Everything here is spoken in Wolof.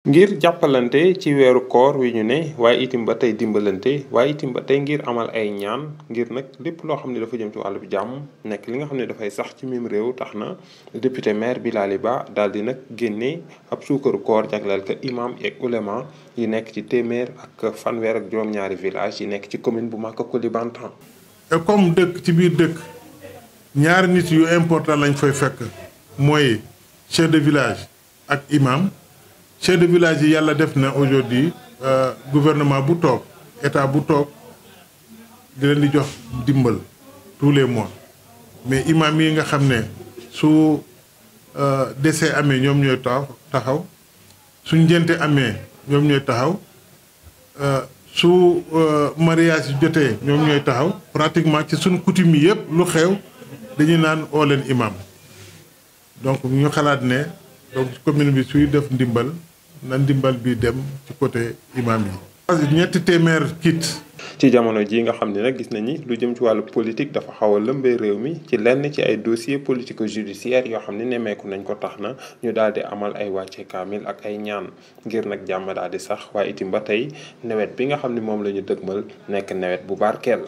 ngir jàppalante ci weeru koor wi ñu ne waaye itim ba tey dimbalante waaye itim ba tey ngir amal ay ñaan ngir nag lépp loo xam ne dafa jëm ci wàllu jàmm nekk li nga xam ne dafay sax ci mim réew tax na député maire Bilali Ba daal di nag génne ab suukaru koor jagleel ko imam ak ulema yi nekk ci téeméer ak fanweer ak juróom-ñaari village yi nekk ci commune bu Maka Koulibantang. et comme dëkk ci biir dëkk ñaari nit yu important lañ fay fekk mooy chef de village ak imam. chef de village yi yàlla def na aujourd'hui gouvernement bu toog état bu toog di leen di jox dimbal tous les mois mais imam yi nga xam ne su décès amee ñoom ñooy taxaw su ngénte amee ñoom ñooy taxaw su mariage jotee ñoom ñooy taxaw pratiquement ci suñu coutume yi yëpp lu xew dañuy naan oo leen imam donc ñu xalaat ne donc commune bi suy def ndimbal na ndimbal bi dem ci côté imam yi. ñetti téeméer kit. ci jamono ji nga xam ne nag gis nañu lu jëm ci wàllu politique dafa xaw a lëmbee réew mi ci lenn ci ay dossiers politico judiciaires yoo xam ne nemmeeku nañ ko tax na ñu daal di amal ay wàcce kaamil ak ay ñaan ngir nag jàmm daal di sax waaye itim ba tey nawet bi nga xam ne moom la ñu dëgmal nekk nawet bu barkeel.